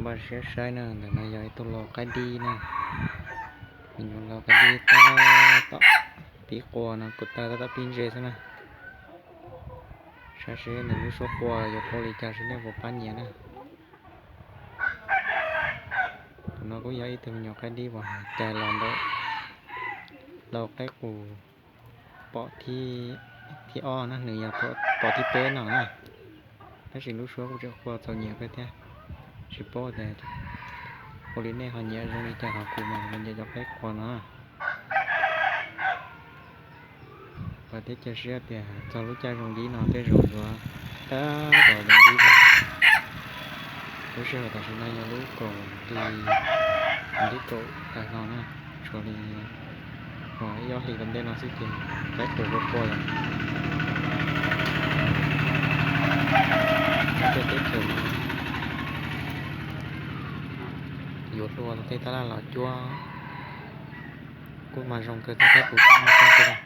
Npaj siab saib na, ntawm no yog ib tug lau qaib dib na. Me nyuam lau qaib dib tab tom pib qua no, kuv taw tab tom pib ntse xwb na. Saib seb nws lub suab qua yuav qua li cas seb nej puas pab nyiam na. Tus no kuj yog ib tug me nyuam qaib dib uas cais los ntawm lau qaib qus pom thib ob na, nws yog pom thib peb no na. Tab sis lub suab kuj tseem qua txaus nyiam kawg thiab. Tsis paub tias ua li nej ho nyiam zoo li cas, ho kuv mas nyiam cov qaib qua no. Vam thiab cia siab tias txog lub caij zoo dib no tej zaum yuav tab tom zoo dib lawm. Lub sij hawm tam sim no yog lub kaum hli, lub kaum tawm no na, tshuav li ib ob hlis tom ntej no xwb ces qaib qus qua qua lawm. Nyob tej teb chaws no yuav hlua tej tab laj los cuab kuj mas zoo kawg thiab, qaib qus kuj mas zoo kawg.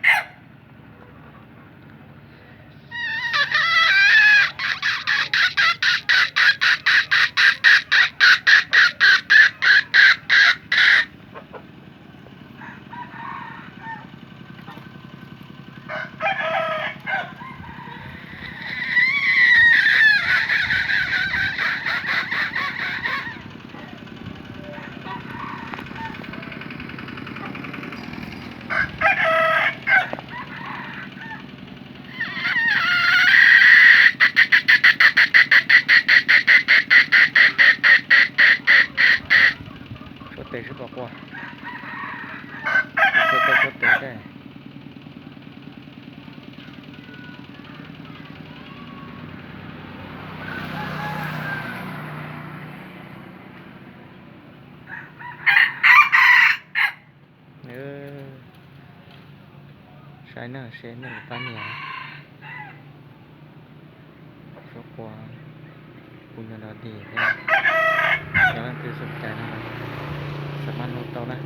Tshuab tes seb puas qua. Tshuab tes, tshuab tes seb. Saib na seb nej puas pab nyiam. Suab qua kuj nyob dog dig thiab. Yog leej twg xom cai no, xav maj nug tau na.